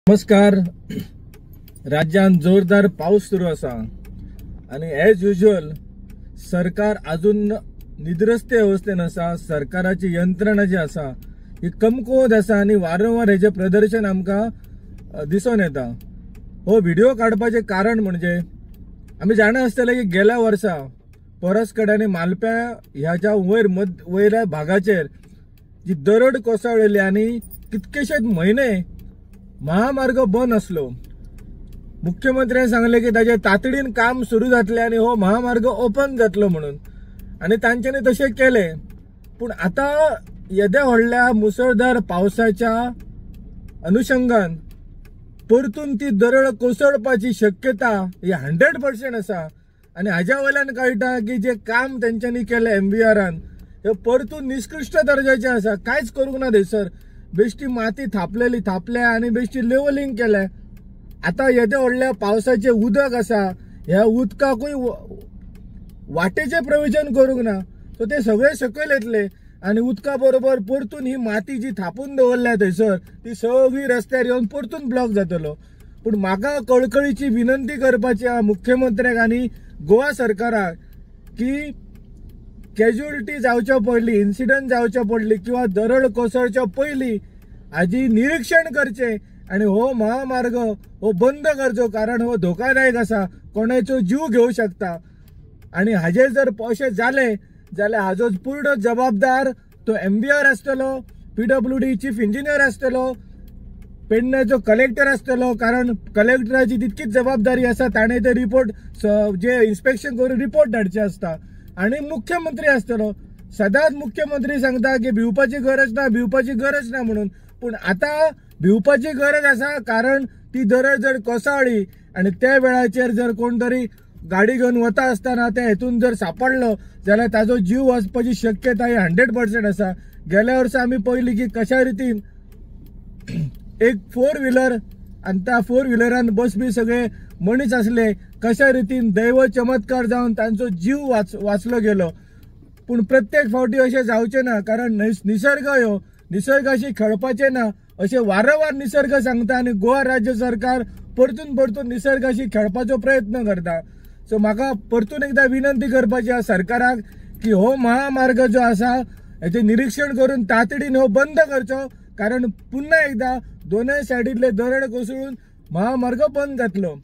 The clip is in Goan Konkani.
नमस्कार. राज्यांत जोरदार पावस सुरू आसा आनी एज युज्युअल सरकार अजून निद्रस्ते अवस्थेन आसा. सरकाराची यंत्रणा जी आसा ही कमकुवत आसा आनी वारंवार हेजें प्रदर्शन आमकां दिसून येता. हो व्हिडिओ काडपाचें कारण म्हणजे आमी जाणा आसतले की गेल्या वर्सा परसकडे आनी मालप्या ह्याच्या वयर वयल्या भागाचेर जी दरड कोसळ्ळी आनी कितकेशेच म्हयने महामार्ग बंद आसलो. मुख्यमंत्र्यान सांगलें की ताजें तातडीन काम सुरू जातलें आनी हो महामार्ग ओपन जातलो म्हणून, आनी तांच्यांनी तशें केलें. पूण आतां येद्या व्हडल्या मुसळधार पावसाच्या अनुशंगान परतून ती दरड कोसळपाची शक्यता ही 100% आसा. आनी हाज्या वयल्यान कळटा की जें काम तेंच्यांनी केलें एमवीआरान हें परतून निष्कृष्ट दर्जाचें आसा. कांयच करूंक ना थंयसर, बेश्टी माती थापलेली थापल्या आनी बेश्टी लेवलिंग केलें. आतां येद्या व्हडल्या पावसाचें उदक आसा, ह्या उदकाकूय वाटेचें प्रोविजन करूंक ना, सो ते सगळे सकयल येतले आनी उदका बरोबर परतून ही माती जी थापून दवरल्या थंयसर ती सगळी रस्त्यार येवन परतून ब्लॉक जातलो. पूण म्हाका कळकळीची विनंती करपाची आहा मुख्यमंत्र्याक आनी गोवा सरकाराक की कॅज्युअलिटी जावच्या पयलीं, इन्सिडंट जावच्या पयलीं किंवा दरड कोसळच्या पयलीं हाजी निरिक्षण करचें आनी हो महामार्ग हो बंद करचो, कारण हो धोकादायक आसा, कोणाचो जीव घेवं शकता. आनी हाजेर जर अशें जालें जाल्यार हाजो पूर्ण जबाबदार तो एमवीआर आसतलो, पीडब्ल्यूडी चीफ इंजिनियर आसतलो, पेडण्याचो कलेक्टर आसतलो, कारण कलेक्टराची तितकीच जबाबदारी आसा, ताणें ते रिपोर्ट जे इन्स्पेक्शन करून रिपोर्ट धाडचे आसता. आनी मुख्यमंत्री आसतलो. सदांच मुख्यमंत्री सांगता की भिवपाची गरज ना, भिवपाची गरज ना म्हणून, पूण आतां भिवपाची गरज आसा, कारण ती दरड जर कोसळ्ळी आनी त्या वेळाचेर जर कोण तरी गाडी घेवन वता आसतना त्या हेतून जर सापडलो जाल्यार ताजो जीव वचपाची शक्यता ही 100% आसा. गेल्या वर्सा आमी पळयली की कशा रितीन एक फोर व्हिलर आनी त्या फोर व्हिलरान बसपी सगळे मनीस आसले, कशा रितीन दैव चमत्कार जावन तांचो जीव वाचलो गेलो. पूण प्रत्येक फावटी अशें जावचें ना, कारण निसर्ग ह्यो निसर्गाशी खेळपाचें ना अशें वारंवार निसर्ग सांगता आनी गोवा राज्य सरकार परतून परतून निसर्गाशी खेळपाचो प्रयत्न करता. सो म्हाका परतून एकदां विनंती करपाची आसा सरकाराक की हो महामार्ग जो आसा हेचें निरिक्षण करून तातडीन हो बंद करचो, कारण पुन्हा एकदां दोनय सायडींतले दरड कोसळून महामार्ग बंद जातलो.